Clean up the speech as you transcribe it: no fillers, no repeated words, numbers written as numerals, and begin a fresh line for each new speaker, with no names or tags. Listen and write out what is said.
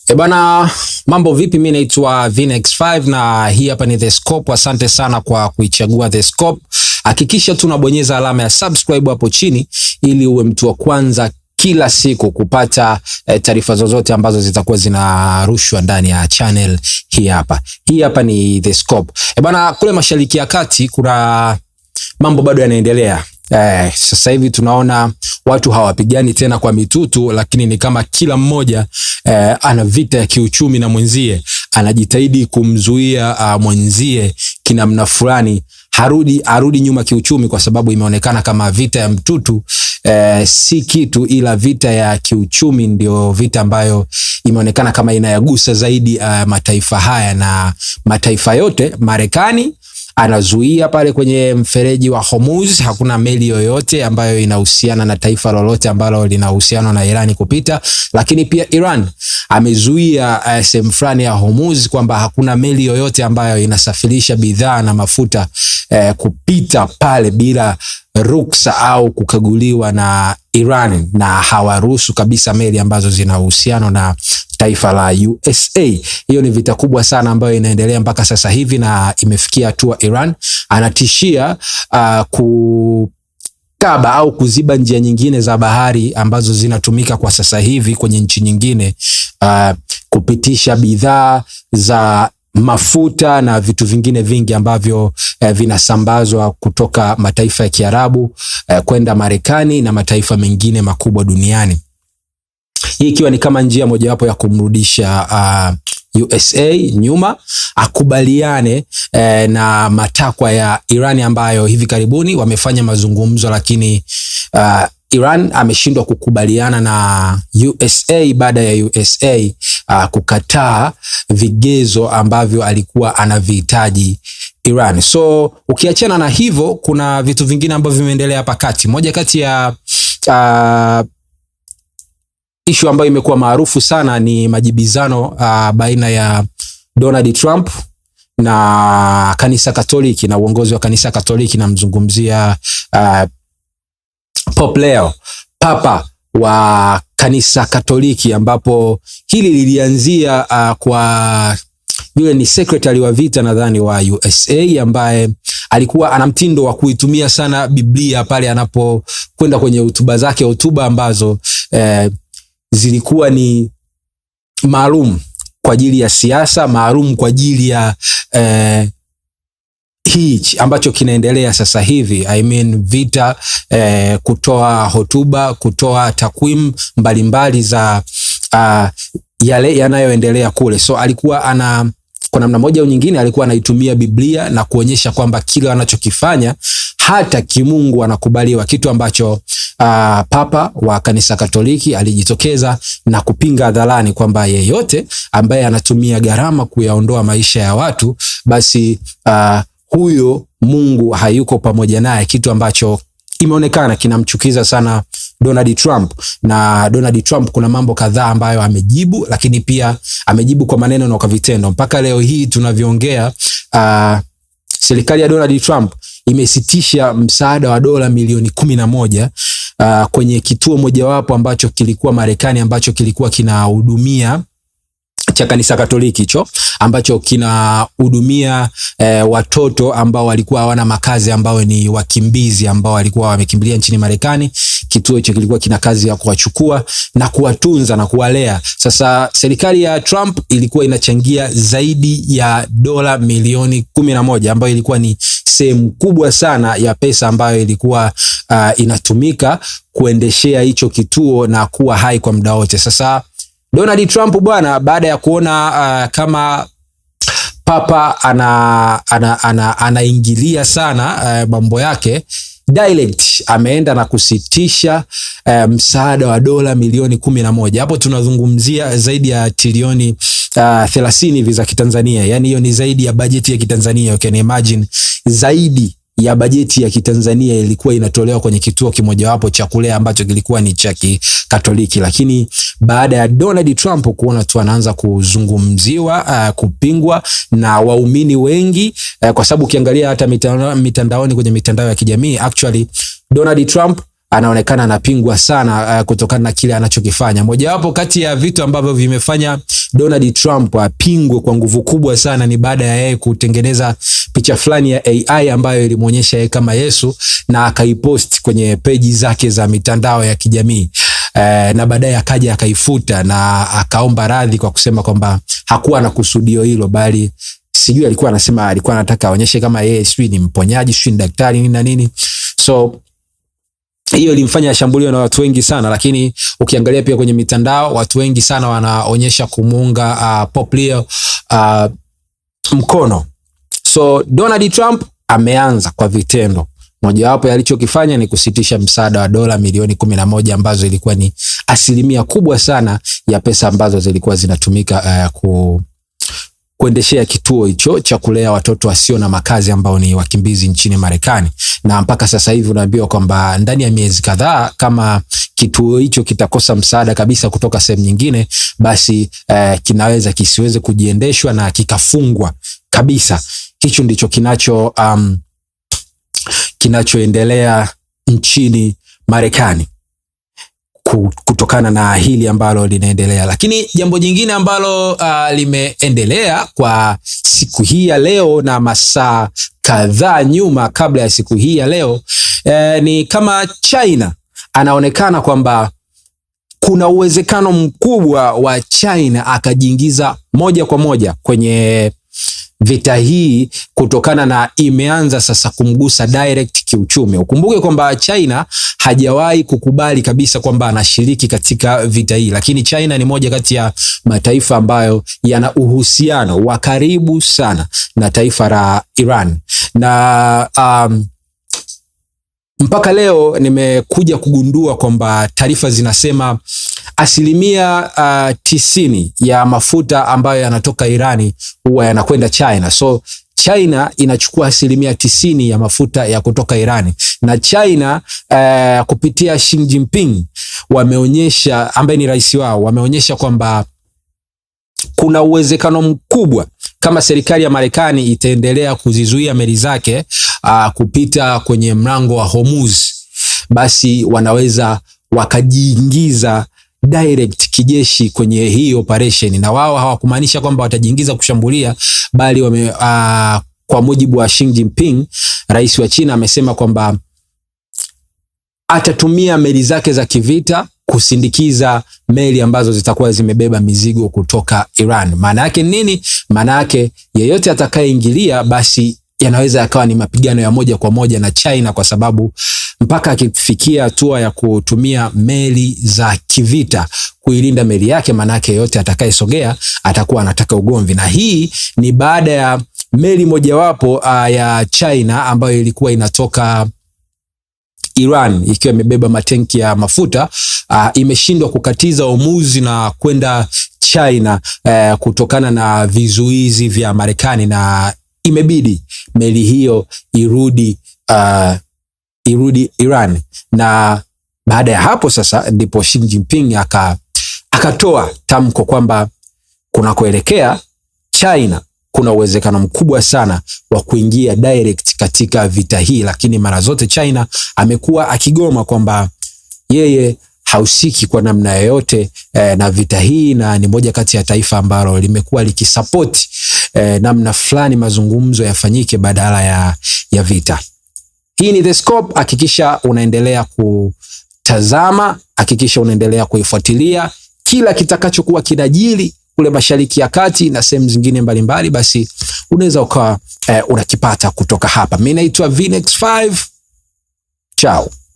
E bana, mambo vipi? Mi naitwa Vinex5 na hii hapa ni The Scope. Asante sana kwa kuichagua The Scope. Hakikisha tunabonyeza alama ya subscribe hapo chini ili uwe mtu wa kwanza kila siku kupata taarifa zozote ambazo zitakuwa zinarushwa ndani ya channel hii hapa. Hii hapa ni The Scope. E bana, kule Mashariki ya Kati kuna mambo bado yanaendelea. Sasa hivi tunaona watu hawapigani tena kwa mitutu, lakini ni kama kila mmoja ana vita ya kiuchumi na mwenzie, anajitahidi kumzuia mwenzie kinamna fulani arudi nyuma kiuchumi, kwa sababu imeonekana kama vita ya mtutu si kitu, ila vita ya kiuchumi ndio vita ambayo imeonekana kama inayagusa zaidi mataifa haya na mataifa yote. Marekani anazuia pale kwenye mfereji wa Hormuz, hakuna meli yoyote ambayo inahusiana na taifa lolote ambalo lina uhusiano na Iran kupita. Lakini pia Iran amezuia sehemu fulani ya Hormuz kwamba hakuna meli yoyote ambayo inasafirisha bidhaa na mafuta kupita pale bila ruksa au kukaguliwa na Iran, na hawaruhusu kabisa meli ambazo zina uhusiano na taifa la USA. Hiyo ni vita kubwa sana ambayo inaendelea mpaka sasa hivi na imefikia hatua Iran anatishia kukaba au kuziba njia nyingine za bahari ambazo zinatumika kwa sasa hivi kwenye nchi nyingine kupitisha bidhaa za mafuta na vitu vingine vingi ambavyo vinasambazwa kutoka mataifa ya Kiarabu kwenda Marekani na mataifa mengine makubwa duniani. Hii ikiwa ni kama njia mojawapo ya kumrudisha USA nyuma akubaliane na matakwa ya Iran ambayo hivi karibuni wamefanya mazungumzo, lakini Iran ameshindwa kukubaliana na USA baada ya USA kukataa vigezo ambavyo alikuwa anavihitaji Iran. So ukiachana na hivyo, kuna vitu vingine ambavyo vimeendelea hapa kati. Moja kati ya ishu ambayo imekuwa maarufu sana ni majibizano baina ya Donald Trump na kanisa Katoliki na uongozi wa kanisa Katoliki, namzungumzia Pope Leo, papa wa kanisa Katoliki, ambapo hili lilianzia kwa yule ni secretary wa vita nadhani wa USA ambaye alikuwa ana mtindo wa kuitumia sana Biblia pale anapokwenda kwenye hotuba zake, hotuba ambazo zilikuwa ni maalum kwa ajili ya siasa, maalum kwa ajili ya hichi ambacho kinaendelea sasa hivi, I mean vita, kutoa hotuba, kutoa takwimu mbalimbali za yale yanayoendelea kule. So alikuwa ana kwa namna moja au nyingine alikuwa anaitumia Biblia na kuonyesha kwamba kile anachokifanya hata kimungu anakubaliwa, kitu ambacho Papa wa kanisa Katoliki alijitokeza na kupinga hadharani kwamba yeyote ambaye anatumia gharama kuyaondoa maisha ya watu basi huyo Mungu hayuko pamoja naye, kitu ambacho imeonekana kinamchukiza sana Donald Trump. Na Donald Trump kuna mambo kadhaa ambayo amejibu, lakini pia amejibu kwa maneno na kwa vitendo. Mpaka leo hii tunavyoongea, serikali ya Donald Trump imesitisha msaada wa dola milioni 11 kwenye kituo mojawapo ambacho kilikuwa Marekani ambacho kilikuwa kinahudumia cha kanisa Katoliki hicho ambacho kinahudumia watoto ambao walikuwa hawana makazi, ambao ni wakimbizi ambao walikuwa wamekimbilia nchini Marekani. Kituo hicho kilikuwa kina kazi ya kuwachukua na kuwatunza na kuwalea. Sasa serikali ya Trump ilikuwa inachangia zaidi ya dola milioni 11 ambayo ilikuwa ni sehemu kubwa sana ya pesa ambayo ilikuwa inatumika kuendeshea hicho kituo na kuwa hai kwa muda wote. Sasa Donald Trump bwana, baada ya kuona kama papa anaingilia sana mambo yake direct, ameenda na kusitisha msaada wa dola milioni 11. Hapo tunazungumzia zaidi ya trilioni 30 hivi za Kitanzania. Yani hiyo ni zaidi ya bajeti ya Kitanzania. You can imagine, zaidi ya bajeti ya Kitanzania ilikuwa inatolewa kwenye kituo kimojawapo cha kulea ambacho kilikuwa ni cha Kikatoliki. Lakini baada ya Donald Trump kuona tu anaanza kuzungumziwa, kupingwa na waumini wengi, kwa sababu ukiangalia hata mitandaoni, kwenye mitandao ya kijamii actually Donald Trump anaonekana anapingwa sana kutokana na kile anachokifanya. Mojawapo kati ya vitu ambavyo vimefanya Donald Trump apingwe kwa nguvu kubwa sana ni baada ya yeye kutengeneza picha fulani ya AI ambayo ilimuonyesha yeye kama Yesu na akaipost kwenye peji zake za mitandao ya kijamii. Na baadaye akaja akaifuta na akaomba radhi kwa kusema kwamba hakuwa na kusudio hilo, bali sijui alikuwa anasema alikuwa anataka aonyeshe kama yeye sijui ni mponyaji, sijui ni daktari, nini na nini. So hiyo ilimfanya ashambuliwe na watu wengi sana, lakini ukiangalia pia kwenye mitandao watu wengi sana wanaonyesha kumuunga Pope Leo mkono. So Donald Trump ameanza kwa vitendo. Mojawapo yalichokifanya ni kusitisha msaada wa dola milioni 11 ambazo ilikuwa ni asilimia kubwa sana ya pesa ambazo zilikuwa zinatumika kuendeshea kituo hicho cha kulea watoto wasio na makazi ambao ni wakimbizi nchini Marekani. Na mpaka sasa hivi unaambiwa kwamba ndani ya miezi kadhaa, kama kituo hicho kitakosa msaada kabisa kutoka sehemu nyingine, basi kinaweza kisiweze kujiendeshwa na kikafungwa kabisa. Hicho ndicho kinachoendelea nchini Marekani kutokana na hili ambalo linaendelea. Lakini jambo jingine ambalo limeendelea kwa siku hii ya leo na masaa kadhaa nyuma kabla ya siku hii ya leo, ni kama China anaonekana kwamba kuna uwezekano mkubwa wa China akajiingiza moja kwa moja kwenye vita hii kutokana na imeanza sasa kumgusa direct kiuchumi. Ukumbuke kwamba China hajawahi kukubali kabisa kwamba anashiriki katika vita hii, lakini China ni moja kati ya mataifa ambayo yana uhusiano wa karibu sana na taifa la Iran na mpaka leo nimekuja kugundua kwamba taarifa zinasema 90% ya mafuta ambayo yanatoka Irani huwa yanakwenda China. So China inachukua 90% ya mafuta ya kutoka Irani, na China kupitia Xi Jinping wameonyesha, ambaye ni rais wao, wameonyesha kwamba kuna uwezekano mkubwa kama serikali ya Marekani itaendelea kuzizuia meli zake kupita kwenye mlango wa Hormuz, basi wanaweza wakajiingiza direct kijeshi kwenye hii operation. Na wao hawakumaanisha kwamba watajiingiza kushambulia, bali kwa mujibu wa Xi Jinping, rais wa China, amesema kwamba atatumia meli zake za kivita kusindikiza meli ambazo zitakuwa zimebeba mizigo kutoka Iran. Maana yake nini? Maana yake yeyote atakayeingilia basi yanaweza yakawa ni mapigano ya moja kwa moja na China, kwa sababu mpaka akifikia hatua ya kutumia meli za kivita kuilinda meli yake, maana yake yeyote atakayesogea atakuwa anataka ugomvi. Na hii ni baada ya meli mojawapo ya China ambayo ilikuwa inatoka Iran ikiwa imebeba matenki ya mafuta imeshindwa kukatiza Hormuz na kwenda China kutokana na vizuizi vya Marekani, na imebidi meli hiyo irudi Iran. Na baada ya hapo sasa ndipo Xi Jinping akatoa tamko kwamba kunakoelekea China kuna uwezekano mkubwa sana wa kuingia direct katika vita hii, lakini mara zote China amekuwa akigoma kwamba yeye hahusiki kwa namna yoyote na vita hii, na ni moja kati ya taifa ambalo limekuwa likisupport namna fulani mazungumzo yafanyike badala ya vita. Hii ni The Scope. Hakikisha unaendelea kutazama, hakikisha unaendelea kuifuatilia kila kitakachokuwa kinajiri kule Mashariki ya Kati na sehemu zingine mbalimbali, basi unaweza ukawa unakipata kutoka hapa. Mimi naitwa Vinex 5. Ciao.